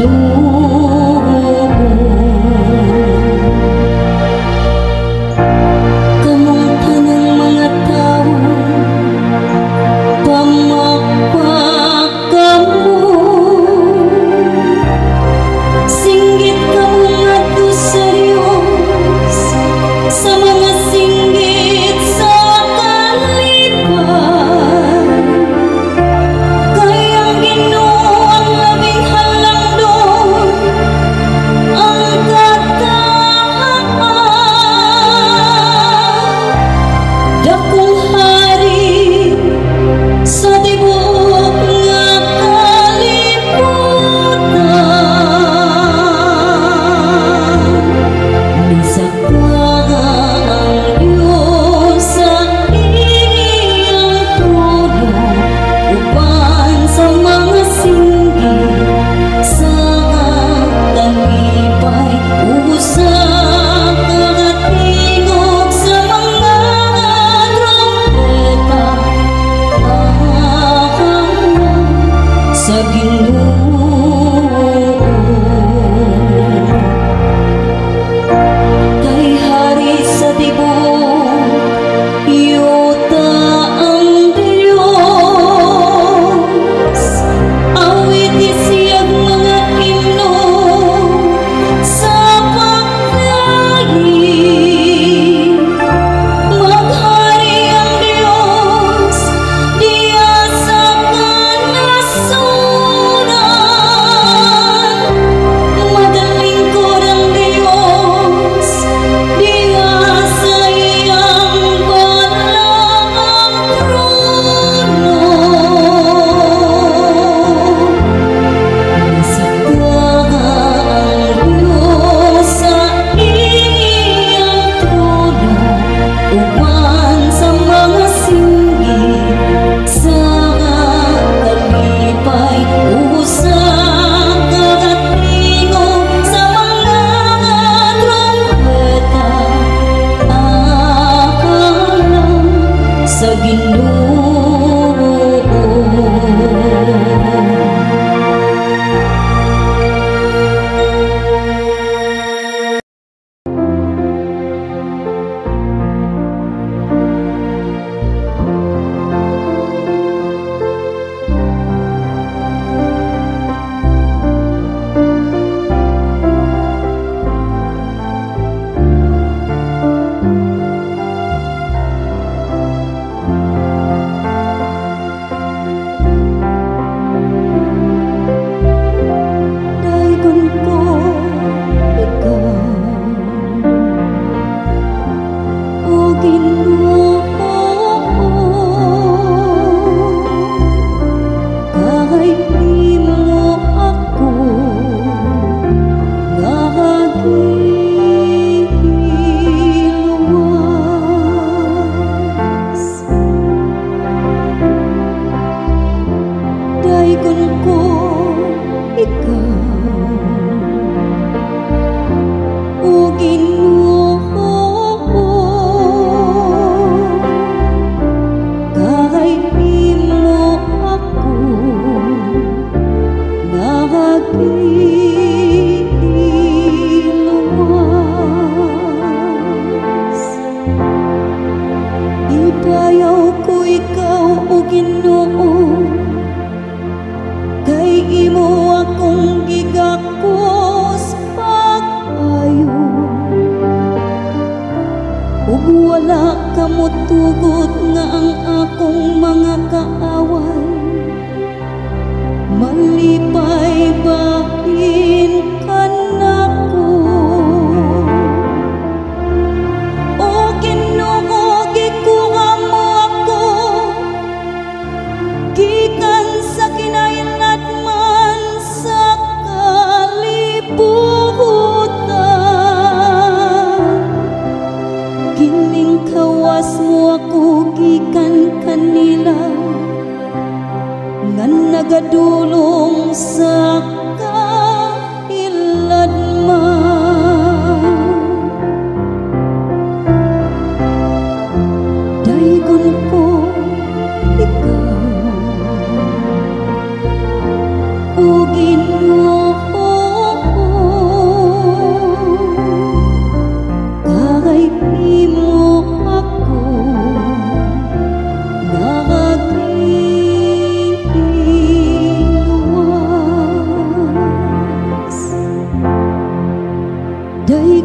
Ginoo. Kamong tanang mga tao, pamakpak kamo. Singgit kamo ngadto sa Dios sa mga singgit sa kalipay. Kay ang Ginoo ang labing halangdon.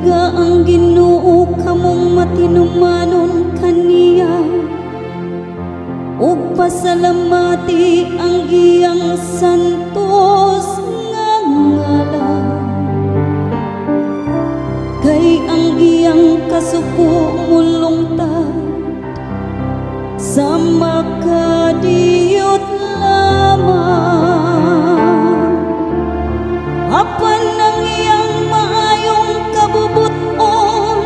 Buliga ang Ginoo, kamong matinumanon kaniya, ug pasalamati ang iyang santos nga ngalan. Kay ang iyang kasuko mulungtad sa makadiyot lamang. Apan ang iyang maayong kabubuton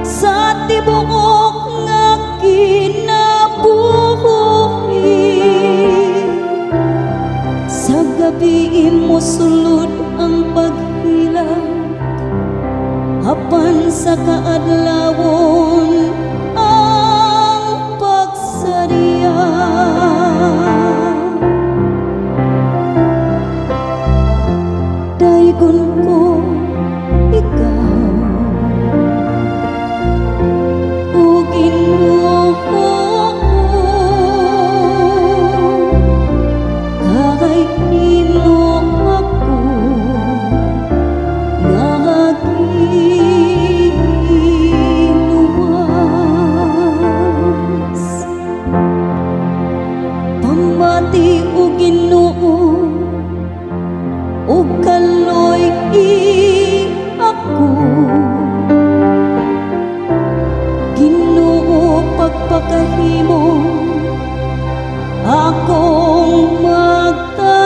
sa tibuok nga kinabuhi. Sa gabi mosulod ang paghilak, apan sa kaadlawon ang pagsariya. Daygon ko ikaw, o Ginoo, kay imo ako nga giluwas. Pamati, o Ginoo, ug kaloy-i ako. Ginoo, pagpakahimo akong magtatabang.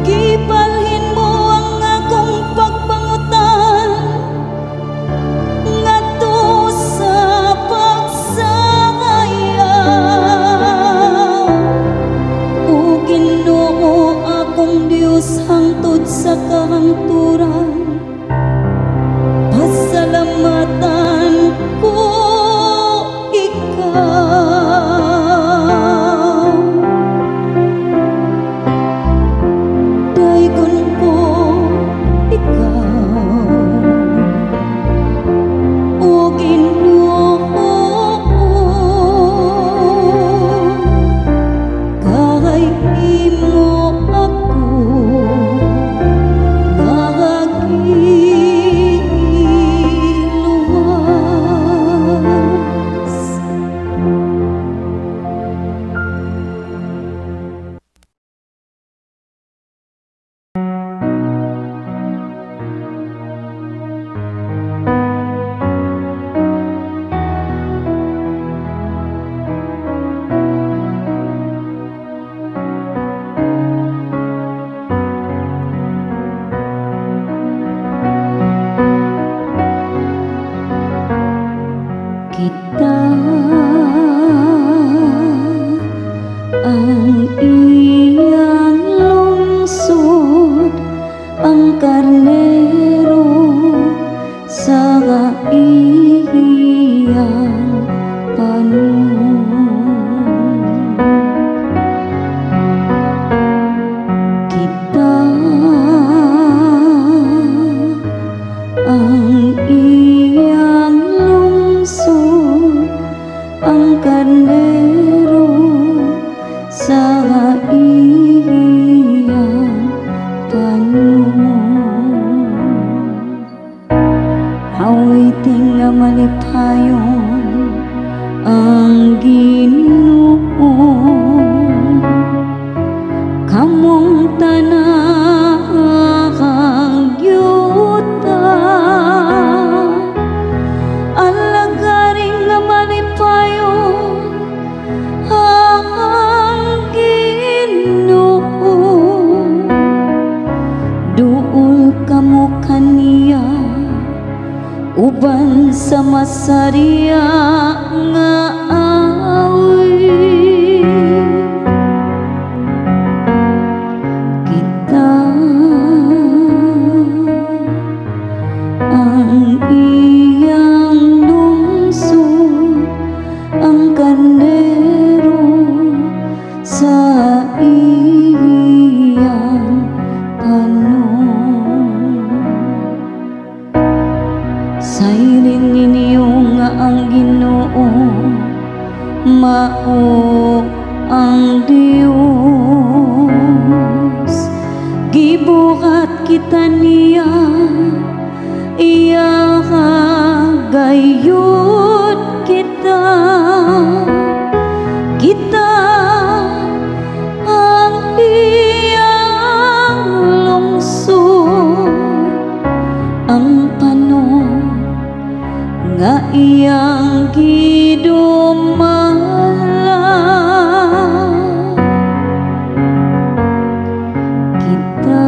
Gibalhin mo ang akong pagpangutan ngadto sa pagsayaw. O Ginoo, akong Dios, hangtod sa kahangturan pasalamatan ko ikaw. Daygon ko ikaw, o Ginoo, kay imo ako nga giluwas. Kita ang iyang lungsod, ang karnero sa iyang panon. Kita ang iyang lungsod, ang karnero sa iyang panon. Awitin nga malipayon ang Ginoo, kamong tanang yuta. Alagaring nga malipayon ang Ginoo, duol kamo kaniya uban sa masariya nga awit. Kita ang iyang lungsod, ang karnero sa iyang panon. Sayrin ninyo nga ang Ginoo mao ang Dios. kita niya, iya gayud kita. Kita ang iyang lungsod, ang panon nga iyang gidumala. Kita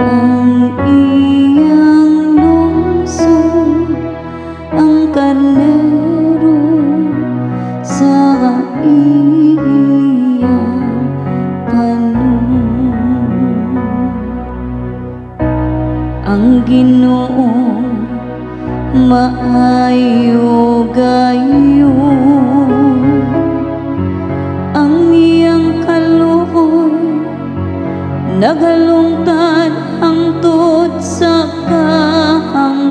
ang iyang lungsod, ang karnero sa iyang panon. Ang Ginoo maayo gayud, ang iyang kaluoy nagalungtad hangtod sa kahangturan,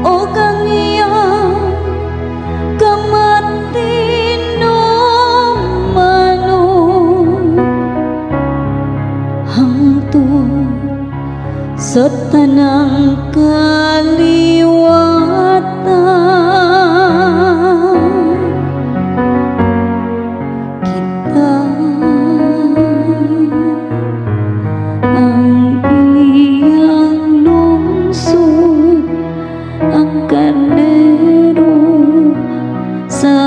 ug ang iyang kamatinumanon hangtod sa tanang kaliwatan. Kita ang iyang lungsod, ang karnero sa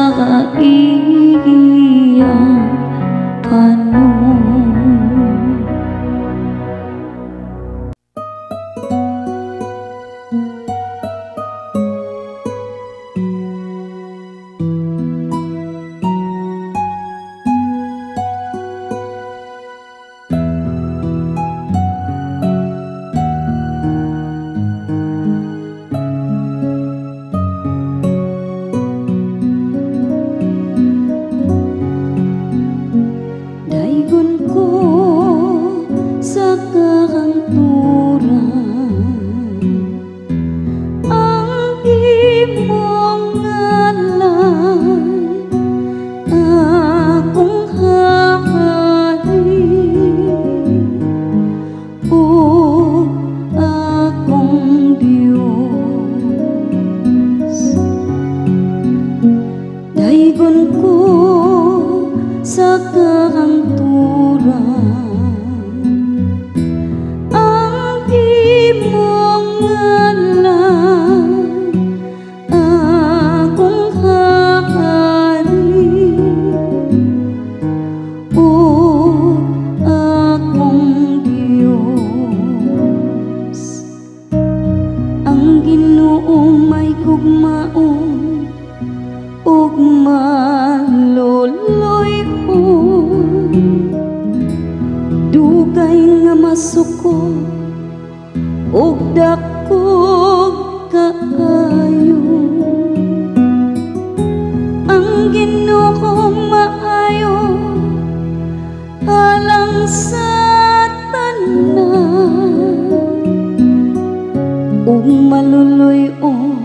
iyang panon. Daygon ko sa kahangturan ang imong ngalan, akong hari ug akong Dios. Daygon ko sa kahangturan ang imong ngalan, akong hari ug akong Dios. Ang Ginoo may gugmaon ug maluloy-on, dugay nga masuko ug dakog kaayo. Ang Ginoo maayo alang sa tanan, ug maluloy-on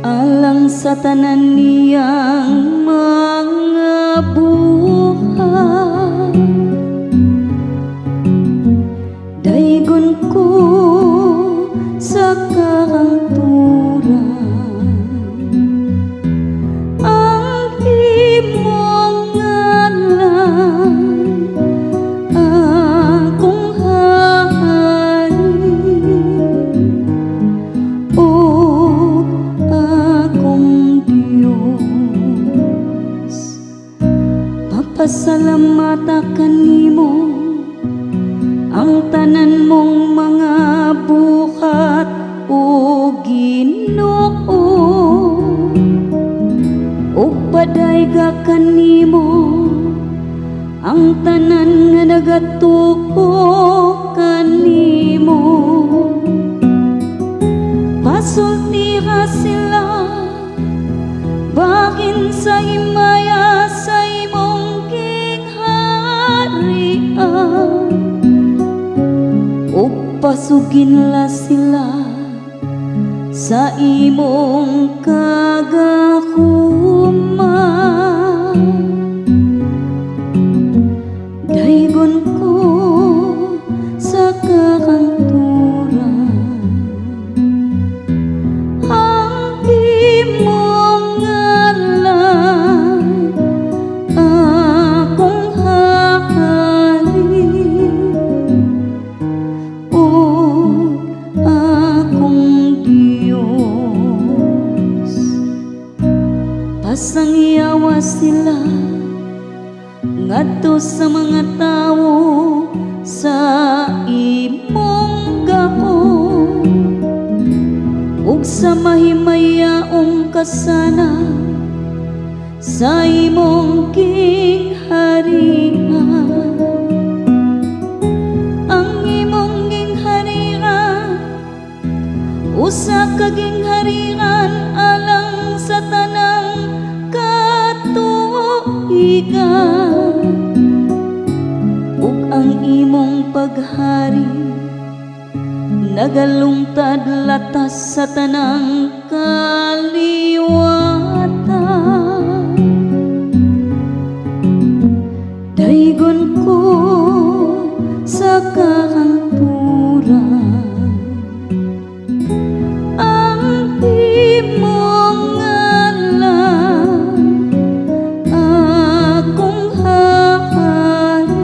alang sa tanan niyang mga buhat. Daygon ko sa kahangturan ang imong ngalan, akong hari ug akong Dios. Mapasalamata kanimo ang tanan mong mga buhat, o Ginoo, ug padayga kanimo ang tanan nga nagatuo kanimo. Pasultiha sila bakin sa himaya sa imong gingharian, ug pasuginla sila sa imong kagahuma. Pasangyawa sila ngadto sa mga tawo sa imong gako ug sa mahimayaong kasana sa imong gingharian. Ang imong gingharian usa ka gingharian alang sa tanang katuigan, ug ang imong paghari nagalungtad latas sa tanang kaliwatan. Daygon ko sa kahangturan ang imong ngalan, akong hari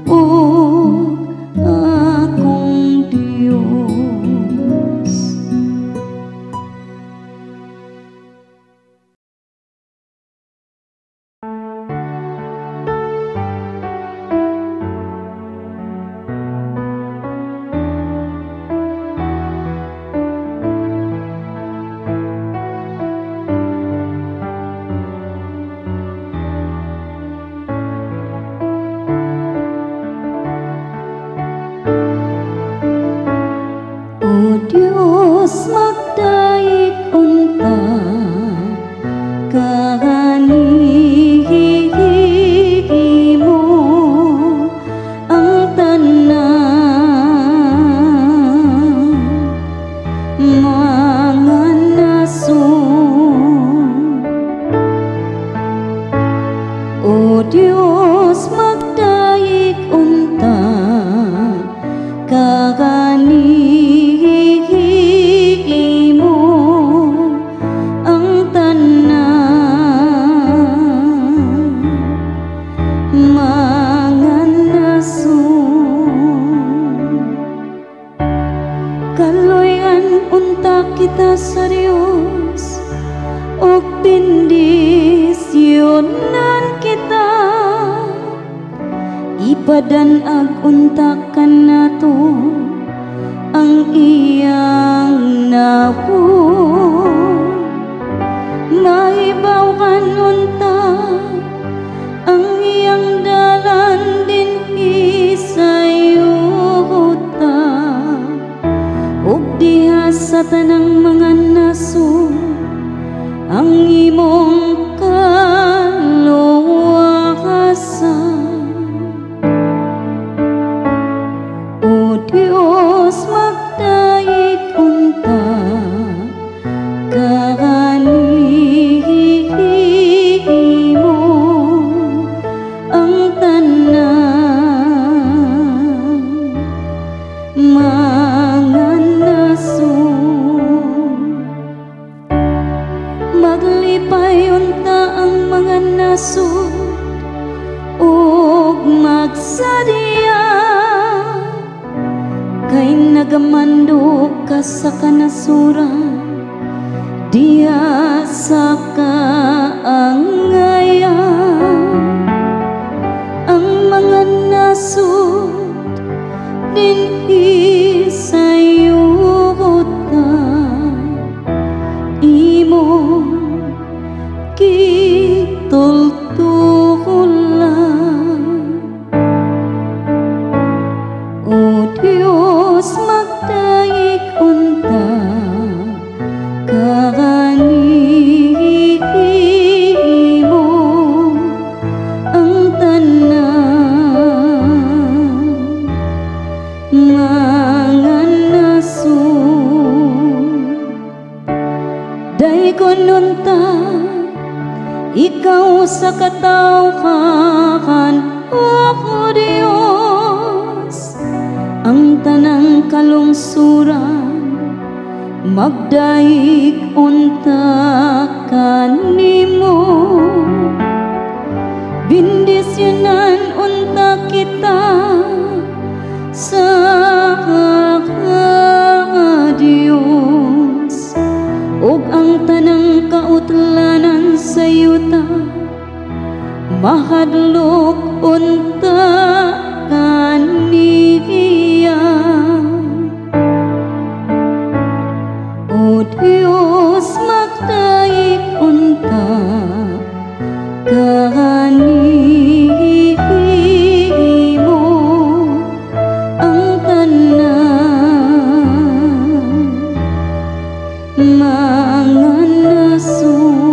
ug akong Dios. O Dios, magdaig unta kanimo ang tanan mga nasod. O Dios, magdaig unta kanimo ang tanan mga nasod. Kaluy-an unta kita sa Dios ug bendisyonan kita, ipadan-ag unta kanato ang iyang nawong. Maibaw-an unta ang iyang dalan dinhi sa yuta, ug diha sa tanang mga nasod ang imong kaluwasan. O Dios, magdaig unta kanimo ang tanan mga nasod. Maglipay unta ang mga nasod ug magsadya, kay nagamando ka sa kanasuran diha sa kaangayan. Ang mga nasod dinhi sa yuta imong kitultulan. O Dios, magdaig unta kanimo ang tanan mga nasod. Daygon unta ikaw sa katawhan, O Dios, ang tanang kalungsuran magdaig unta kanimo. Bendisyonan unta kita sa Dios ug ang tanang Mahadlok unta kaniya. O Dios, magdaig unta kanimo ang tanan mga nasod.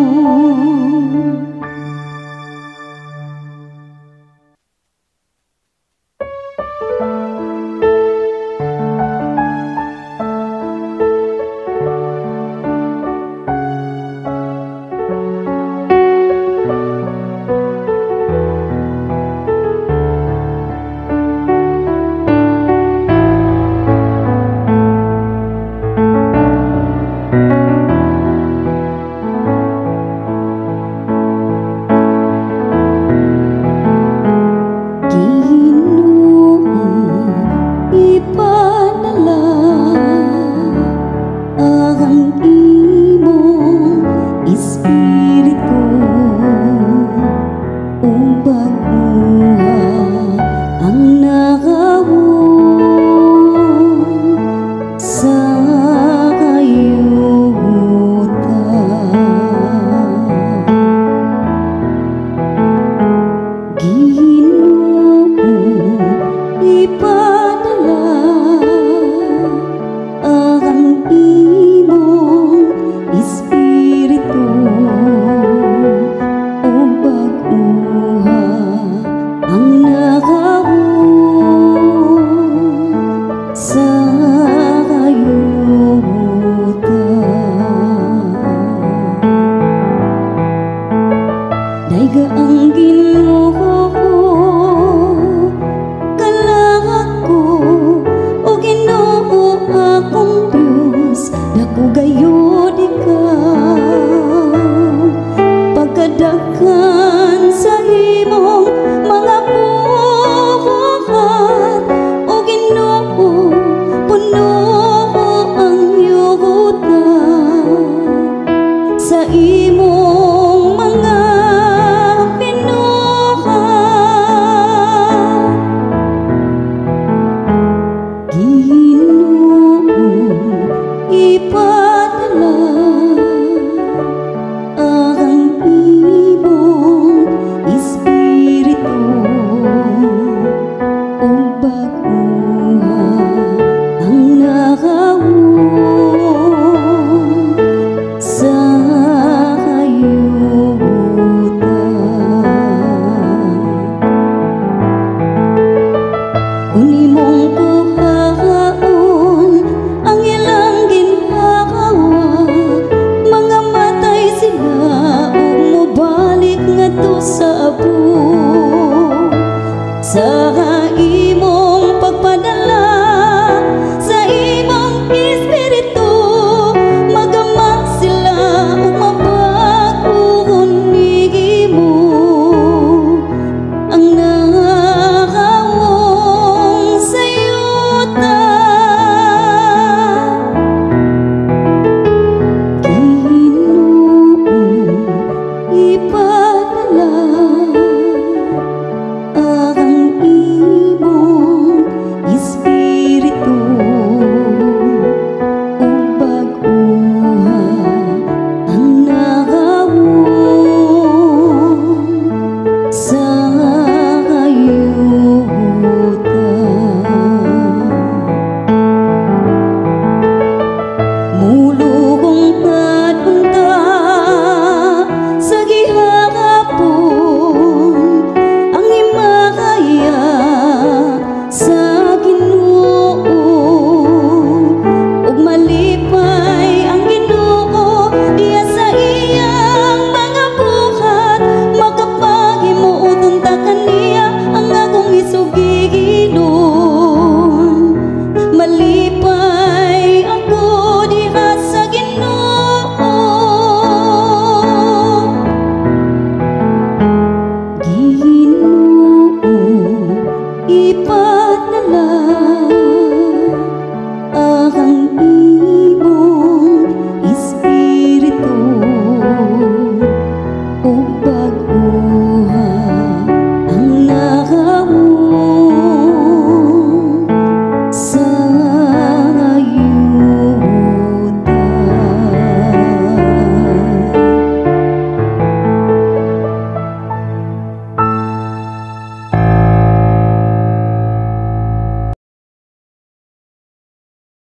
Sa imo.